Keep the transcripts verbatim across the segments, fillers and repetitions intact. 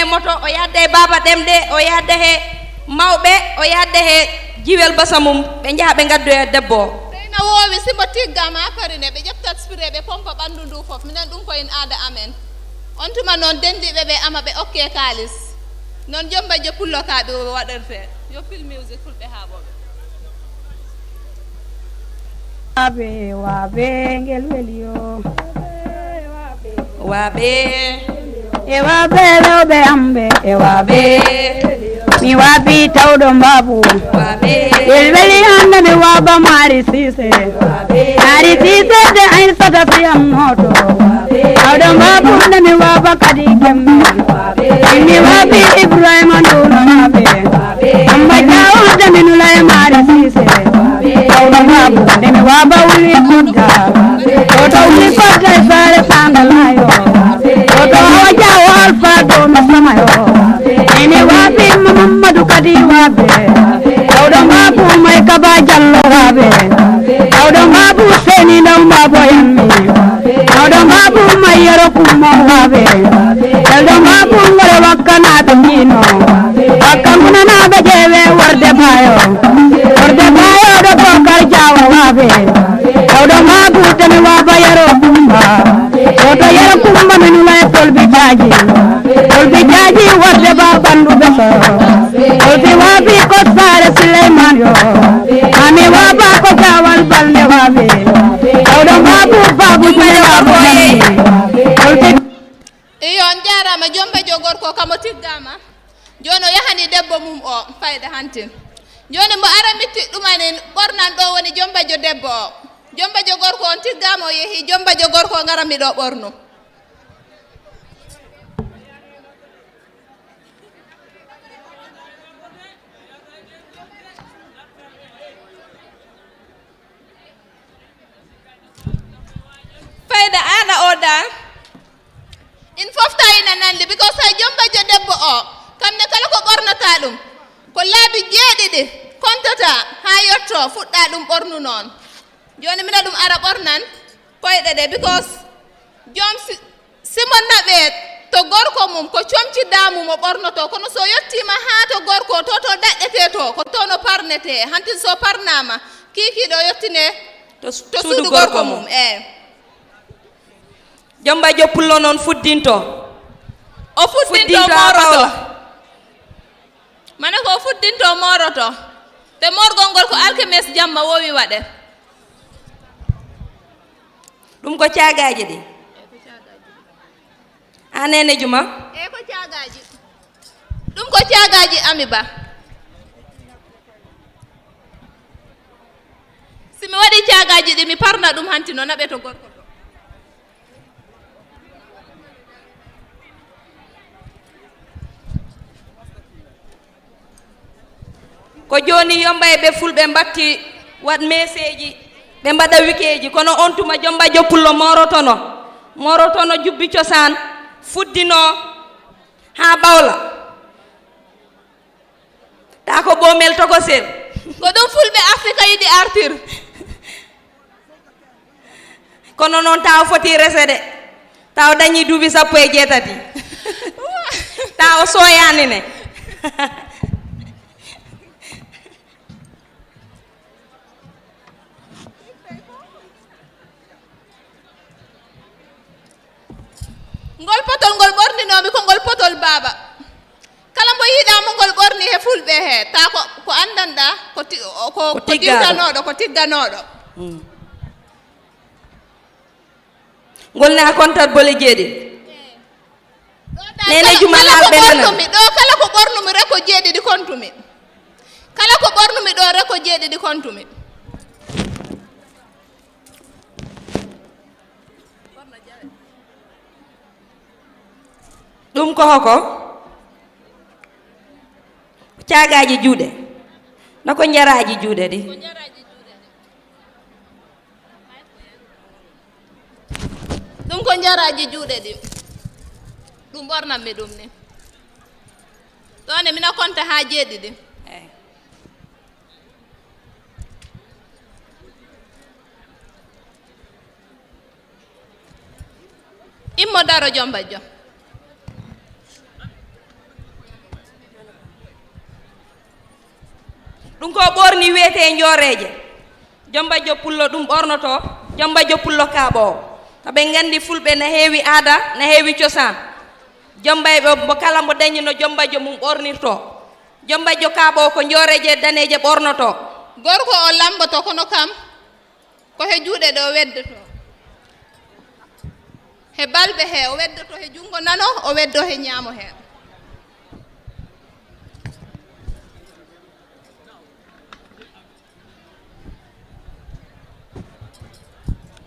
e moto, o yahda e Baaba Ɗemɗe, o yahda he mawɓe, o yahda he jiwel basa mum, ɓe njaha ɓe ngaddoya debbo o. Seyna woowi, si mbo tigga ma farine, ɓe ƴeftat spray, ɓe pompa ɓanndu ndu fof. Minen ɗum ko en aada amen. On tuma noon denndiiɓe ɓe ama ɓe okke kaalis. Noon Joom Bajjo Pullo ka ɗo waɗirte. Yo pil music fulɓe haa ɓooɓe. Waabe, waabe, ngel weli yo. Waabe. E waabe rewɓe amɓe, e waabe. Mi waabi tawɗo mbaabu. Waabe. Ngel weli hannde mi waaba Maari Siise. Maari Siise de Aysata fiyam nooto. Tawɗo mbaabu nde mi waaba kadi gemme. Mi waabi Ibrahima Nduuno waabe. Amba Jaawo de mi nula e Maari Siise. Tawɗo mbaabu nde mi waaba wuli kodda. Oto wuli kodda e saare Sandalayo. Oto hawa Jaawo Alfa Doono Samayo. Ene waabi Mamadu kadi waabe. Tawɗo mbaabu may Kaba Jallo waabe. Tawɗo mbaabu Seni Ndaw mbaabu yammi. Tawɗo mbaabu may Yero Kummo waabe. Tawɗo mbaabu ngore wakkanaaɓe Kiino. Wakka ngunanaaɓe ƴeewe warde baayo. Warde baayo ɗo Bokar Jaawo waabe. Tawɗo mbaabu temi waaba Yero Kumba. Oto Yero Kumba mi nula e Kolbi Jaaji. Kolbi Jaaji warde ba ɓanndu ɓe soro. Kolbi waabi ko saare Suleyman yo. Ami waaba ko Jaawal Balde waabi. Tawɗo mbaabu baabu Sule waabu Jammi. Kolbi. Iyo, on jaaraama. Joom Bajjo gorko kam o tiggaama. Jooni o yahani debbo mum o, fayda hantin. Jooni mbo ara mitti ɗumanin ɓornan ɗo woni Joom Bajjo debbo o. Joom Bajjo gorko on tiggaama o yehi, Joom Bajjo gorko o ngara mi ɗo ɓornu. Fayda aɗa o dal. In fof tawi na nandi, because hay Joom Bajjo debbo o, kam ne kala ko ɓornata ɗum, ko laabi jeeɗiɗi kontata haa yetto fuɗɗa ɗum ɓornu noon. Jooni mina ɗum ara ɓornan koyɗe ɗe, because joom si, si mo naɓe to gorko mum ko comci daamu mo ɓornoto, kono so yettiima haa to gorko to, to daɗɗete to, ko to no parnete. Hantin so parnaama, kiikiiɗo yettine to, to suudu gorko mum. Eh. Joom Bajjo Pullo noon fuddinto. O fuddinto, fuddinto mooroto. Mane ko o fuddinto mooroto. Te moorgol ngol ko alkemes jamma wowi waɗe. Ɗum ko caagaaji ɗi. A nene Juma? E ko caagaaji. Ɗum ko caagaaji Ami Ba. Si mi waɗi caagaaji ɗi, mi parna ɗum hanti no naɓe to gorko to. Ko jooni yo mbay ɓe fulɓe mbatti waɗ meeseeji, ɓe mbaɗa wikeeji, kono on tuma Joom Bajjo Pullo moorotono, moorotono jubbi cosaan, fuddino haa Bawla. Taa ko ɓoomel tokosel. Ko ɗum fulɓe Afrika yiɗi artir. Kono noon taa o foti resede. Taa o dañi duuɓi sappo e jeetati. Taa o sooyaani ne. Ngol potol ngol ɓorninoomi ko ngol potol baaba. Kala mbo yiɗaa mo ngol ɓorni he fulɓe he, taa ko, ko anndanɗaa, ko ti-, o, ko, ko ko tiggaɗo. Diwtanooɗo, ko tigganooɗo. Mm. Ngol ne a kontat bole jeeɗi. Ɗo taa Nene kala, Juma kala ko Lawɓe nana. Ɓornumi, ɗo kala ko ɓornumi reko jeeɗiɗi kontumi. Kala ko ɓornumi ɗo reko jeeɗiɗi kontumi. Ɗum ko hoko? Caagaaji juuɗe. Na ko njaraaji juuɗe ɗi. Ɗum ko njaraaji juuɗe ɗi. Ɗum ɓornanmi ɗum ni. Ɗo ne mina konta haa jeeɗiɗi. Eey. Immo daro, Joom Bajjo. Ɗum ko ɓorni wiyetee njooreeje. Jombajjo pullo ɗum ɓornoto, jombajjo pullo kaaɓoowo. Ka ɓe nganndi fulɓe na heewi aada, na heewi cosaan. Jombay ɓe mbo kala mbo dañi no jombajjo mum ɓornirto. Jombajjo kaaɓoowo ko njooreeje daneeje ɓornoto. Gorko o lamboto kono kam ko he juuɗe ɗo weddoto. He balbe he o weddoto he junngo nano, o weddo he ñaamo he.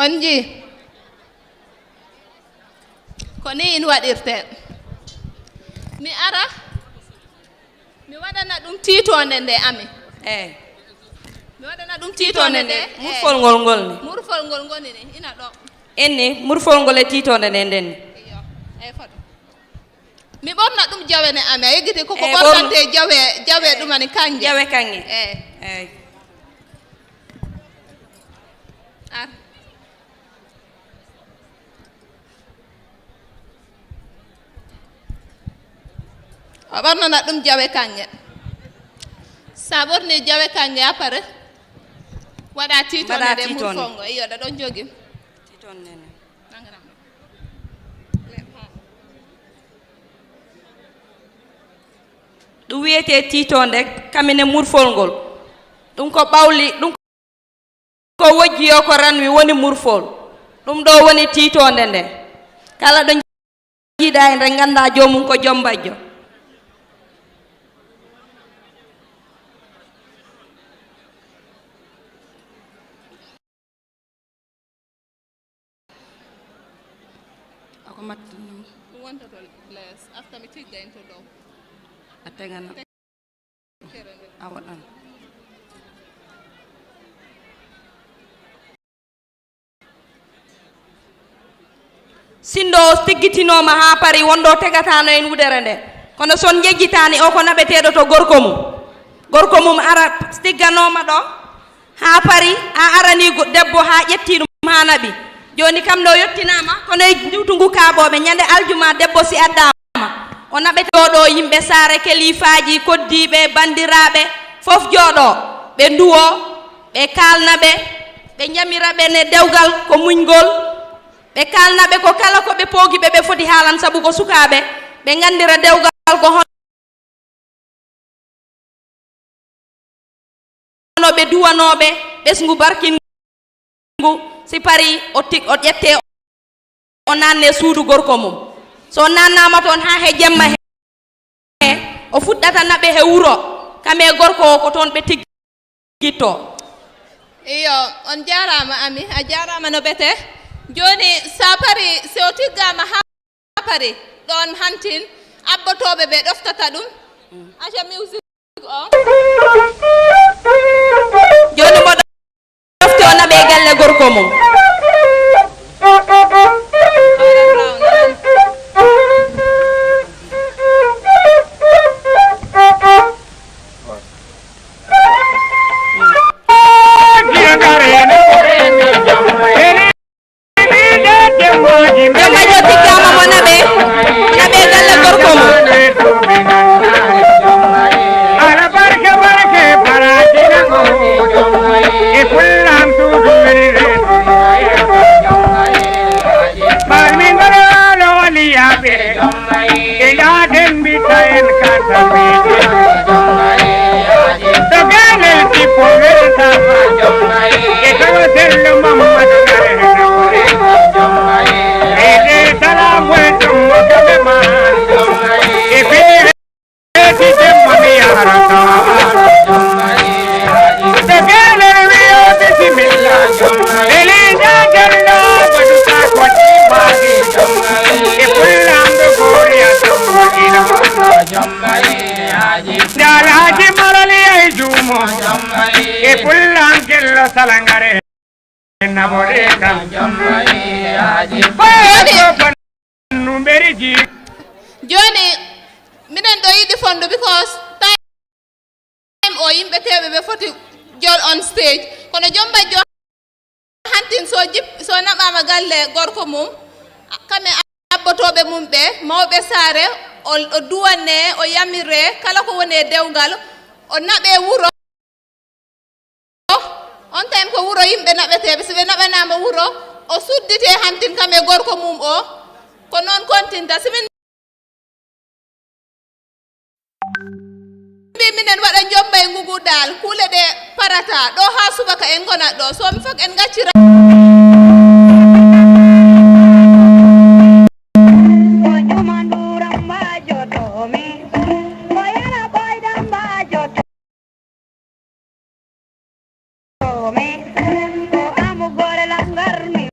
On njii? Ko ni in waɗirte. Mi ara, mi waɗana ɗum tiitoonde nde ami. Eey. Mi waɗana ɗum tiitoonde nde. Murfol ngol ngol ni. Murfol ngol ngol ni, ina ɗo. Enni, murfol ngol e tiitoonde nde nden ni. Iyo, eey, foto. Mi ɓorna ɗum jawe ne ami, a yeggiti ko, ko ɓornante jawe, jawe ɗum ani kanŋe. Jawe kanŋe. Eey. Eey. Ar. O ɓornana ɗum jawe kanŋe. Sa ɓorni jawe kanŋe, après, waɗa tiitoonde nde murfol ngo. Iyo, ɗa ɗon jogi. Tiitoonde nde. Ɗum wiyetee tiitoonde, kamine murfol ngol. Ɗum ko ɓawli, ɗum ko wojji yo ko ranwi woni murfol. Ɗum ɗo woni tiitoonde nde. Kala ɗo jiidaa en, nde nganndaa joomum ko jombajjo. Ako matti ɗum. Ɗum wonta to les, afta mi tigga en to dow. A tegana. A waɗan. Sinndo o tiggitinooma haa pari, wonɗo tegataano en wudere nde. Kono so on njejjitaani, o ko naɓeteeɗo to gorko mum. Gorko mum ara tigganooma ɗo, haa pari, a arani go-, debbo haa ƴetti ɗum haa naɓi. Jooni kam ɗo yottinaama, kono e njuutu ngu kaaɓooɓe, ñande aljuma debbo si addaama, o naɓete ɗo, ɗo yimɓe saare, keliifaaji, koddiiɓe, banndiraaɓe, fof jooɗo, ɓe nduwo, ɓe kaalna ɓe, ɓe ñamira ɓe ne dewgal ko muñgol, ɓe kaalna ɓe ko kala ko ɓe poogi ɓe, ɓe foti haalan, sabu ko sukaaɓe, ɓe nganndira dewgal ko hono ɓe duwanooɓe ɓesngu barkingu, si parii o tig-, o ƴettee, o naanne suudu gorko mum. So o naannaama toon haa he jemma he, o fuɗɗata naɓe he wuro, kam e gorko o ko toon ɓe tig-, Gitto. Iyo, on jaaraama ami, a jaaraama no ɓete. Jooni, sa pari, si o tiggaama haa pari, ɗoon hantin, abbotooɓe ɓe ɗoftata ɗum. Aca music o. Jooni mo ɗofti o naɓe galle gorko mum. Joom ɓay ɗo tiggaama mo naɓe, mo naɓe galle gorko mum. Ɓe laaten mbita en kasa. To ganel tippo weltama. E tawa sello Mammadu Nare. Ede salamu e tummo gabe ma. E fere ti temmo mi yarata. Ɓe geelere wiyo bisimilla. Ɓe liida gello baduta ko timaji. E fullamɓe goriya tammo ina. Alhaji Malali ay juumo. E fullam gello salangare. Naɓore kam. Jooni, jooni, minen ɗo yiɗi fondo because time o yimɓe teeɓe ɓe foti jol on stage. Kono joom bajjo hantin so jip-, so naɓaama galle gorko mum, kam e abbotooɓe mum ɓe, mawɓe saare, o, o duwane, o yamire, kala ko woni e dewgal, o naɓe wuro. yimɓe naɓeteeɓe, si ɓe naɓanaama wuro, o sudditee hantin kam e gorko mum o, ko noon kontinta. Si min mbi minen waɗa jombay ngugu dal, kuule ɗe parata, ɗo haa subaka en ngonat ɗo, so mi fak en ngaccira. Ko Juma Nduura mbaajoto mi, ko Yero Boyda mbaajoto. Ko Amu Gore Langar mi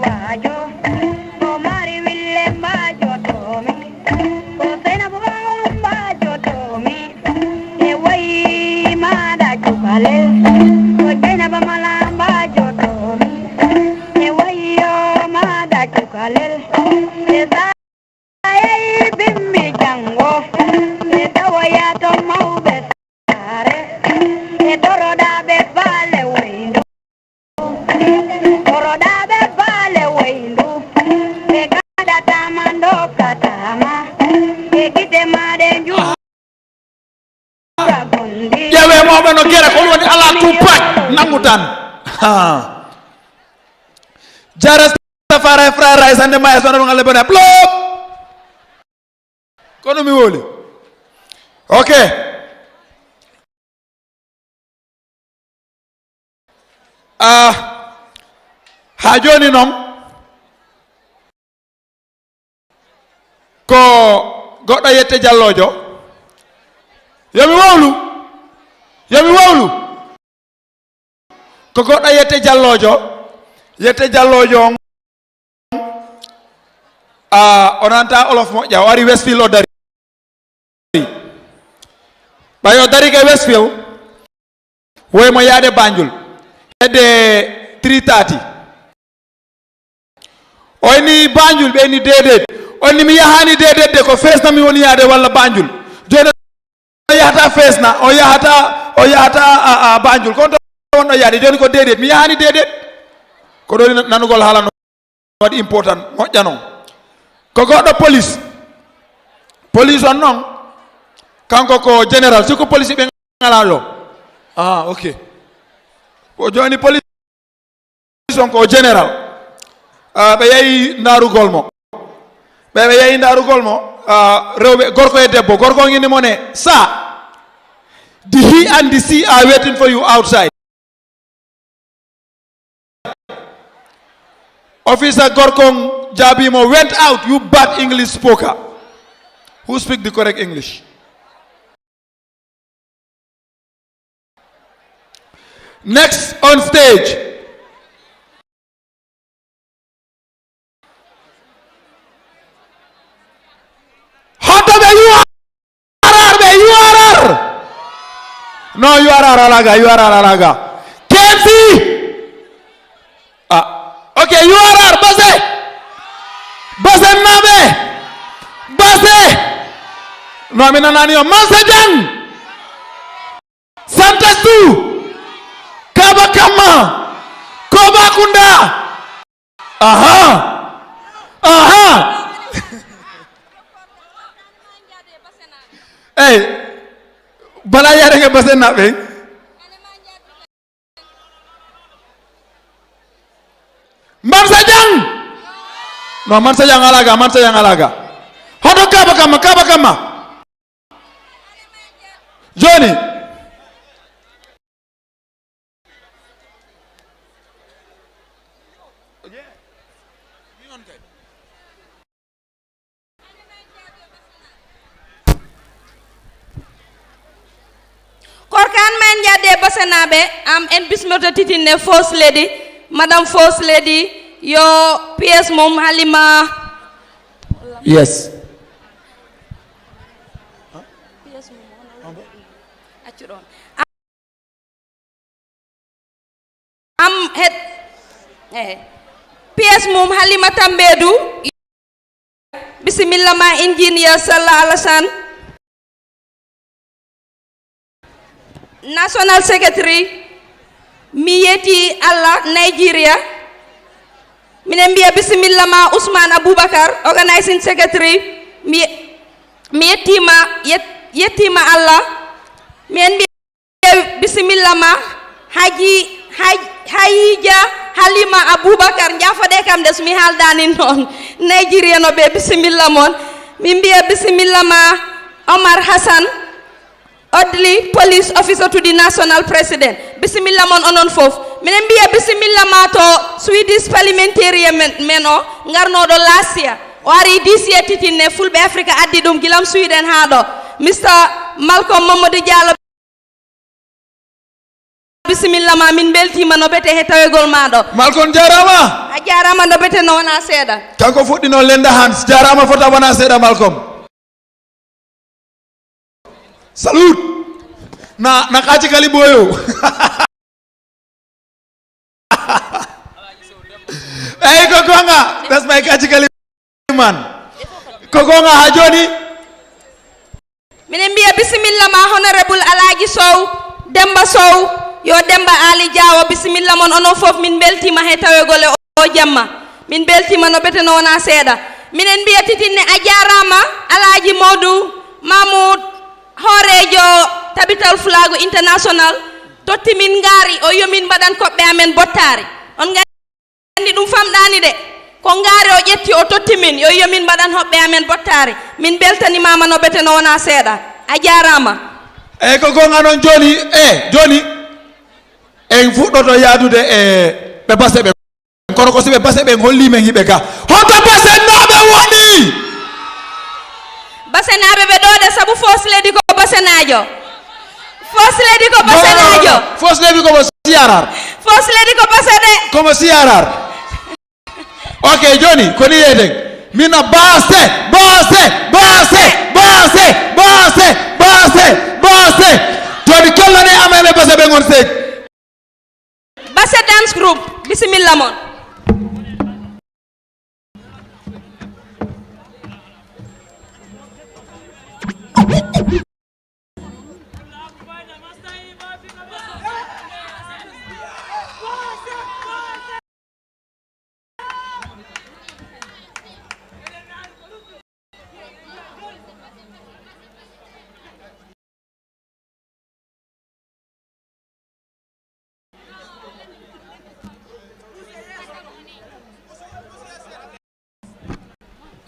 waajo, ko Mari Wille mbaajoto mi, ko Seynabou Bawo mbaajoto mi, e wayi Maada Cukalel, ko Jeynaba Mala mbaajoto mi, e wayi yo Maada Cukalel, e sa- Eyi, bimmi janngo, ɓe tawoya to mawɓe saare, ɓe toroɗa ɓe baale wayndu, toroɗa ɓe baale wayndu, ɓe gaɗatama, dokkatama, ɓe gite ma ɗe njuura gonɗi. Ƴeewe mawɓe no gere, ko woni ala tupac, nangu tan. Ha. Jara Safara e Fried Rice, hannde ma e sonal ngal lebere. Plop! Kono mi woli. Ok. Ah, haa jooni noon, ko goɗɗo yette Jalloojo. Yo mi wowlu. Yo mi wowlu. Ko goɗɗo yette Jalloojo. Yette Jalloojo on. Ah, o nanta Olof moƴƴa. O ari Westfield, o dari. Ɓay o dari ke Westfield, woy mo yaade Banjul. Hedde three thirty. O inni Banjul, ɓe inni deedeet. O inni mi yahaani deedeet de, ko Feesna mi woni yaade walla Banjul. Jooni o yahata Feesna, o yahata, o yahata, a, a, Banjul. Kono to wonɗo yaade, jooni ko deedeet. Mi yahaani deedeet. Ko ɗo nanugol haala no waɗi important, moƴƴa noon. Ko goɗɗo police. Police on noon, kanko ko général. Si ko police ɓe ngalaa ɗo. Ah, ok. Ko jooni police on ko général. Ah, ɓe yehi ndaarugol mo. Ɓe, ɓe yehi ndaarugol mo. Ah, rewɓe, gorko e debbo. Gorko on inni mo ne, "Sir, the he and the she are waiting for you outside." Officer gorko on jaabii mo, "Went out, you bad English spoker. Who speak the correct English?" Next on stage. Hoto ɓe U R R, ɓe U R R. No, U R R alaa ga, U R R alaa ga. K M C. Ah, ok, U R R, base. Base naɓe. Base. No, mi nanaani o. Mansa Jang. Santastu. Kaba Kamma. Koba Kunda. Aha. Aha. Ey. Bala yaade nge base naɓe. Mansa Jang. No, Mansa Jang alaa ga, Mansa Jang alaa ga. Hoto Kaba Kamma, Kaba Kamma. Jooni. Korka an ma en njaade e Basenaaɓe, am en bismirto titinne First Lady, Madame First Lady, yo P S mum Halima. Yes. Accu ɗon. Am het, eh, P S mum Halima Tambedu. Bisimilla ma, Engineer Salla Alassane. National Secretary, mi yetti Allah, Nigeria. Minen mbiya bisimilla ma, Ousmane Aboubacar, Organizing Secretary. Mi, mi yettima, yet-, yettima Allah. Minen mbiya bisimilla ma, Haji, Haj-, Hayija Halima Abubakar, njaafoɗee kam de so mi haaldaani noon. Nigeria no ɓe, bisimilla mon. Min mbiya bisimilla ma, Omar Hassan Odli, police officer to the national president. Bisimilla mon onon fof. Minen mbiya bisimilla ma to Swedish parliamentarian men, men o, ngarnooɗo last year. O ari this year titinne, Fulɓe Afrika addi ɗum gilam Sweden haa ɗo. Mister Malcolm Mamadou Diallo. Bisimilla ma, min mbeltiima no bete he tawegol ma ɗo. Malcolm jaaraama. A jaaraama no bete no wonaa seeɗa. Kanko fuɗɗino Linda Hans. Jaaraama fota wonaa seeɗa Malcolm. Salut. Na, na kaci kali boyo. Eyi ko gonga. That's my kaci kali man. Ko gonga ha joni. Minen mbiya bisimilla ma, Honorable Alhaji Sow, Demba Sow, yo Demba Ali Diawo, bisimilla mon onon fof, min mbeltiima he tawegol e o jamma. Min mbeltiima no bete no wonaa seeɗa. Minen mbiya titinne a jaaraama, Alhaji Mawdu Mahmoud, hooreejo Tabital Fulaagu International, totti min ngaari, o yo min mbaɗan koɓɓe amen bottaari. On nganndi ɗum famɗaani de. Ko ngaari o ƴetti, o totti min, yo, yo min mbaɗan hoɓɓe amen bottaari. Min mbeltanimaama no bete no wonaa seeɗa. A jaaraama. Eyi, ko goonga noon jooni, e, jooni, en fuɗɗoto yaadude e ɓe base ɓe. Kono ko si ɓe base ɓen holli men hiɓe ga. Hoto basenaaɓe woni? Basenaaɓe ɓe ɗo de, sabu Fos Leydi ko basenaajo. Fos Leydi ko basenaajo. Fos Leydi ko mo siyarar. Fos Leydi ko base de. Ko mo siyarar. Ok, joni, ko ni yeyten. Mina base, base, base. Joni, kellane amen ɓe base ɓe ngon seeji. Basse Dance Group, bisimilla mon.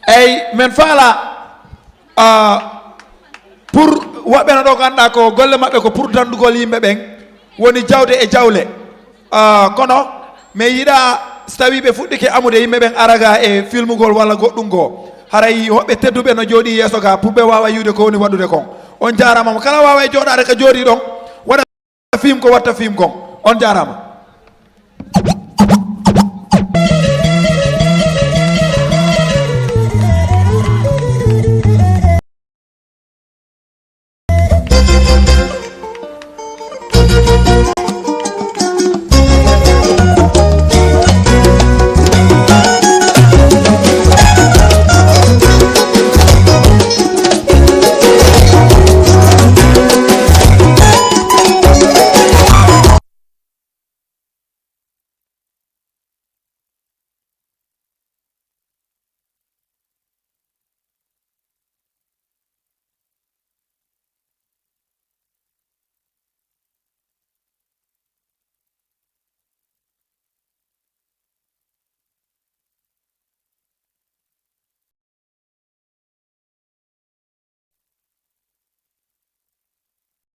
Eyi, men faala, ah, pour woɓɓe no ɗo ngannduɗaa ko golle maɓɓe ko pour danndugol yimɓe ɓen woni jawde e jawle. Ah, kono mi yiɗaa so tawii ɓe fuɗɗike amude yimɓe ɓen ara ga e filmugol walla goɗɗum goo. Haray hoɓɓe tedduɓe no jooɗii yeeso ga pour ɓe waawa yiwde ko woni waɗude kon. On jaaraama mo kala waawa e jooɗaade ka jooɗii ɗon waɗa film ko watta film kon. On jaaraama.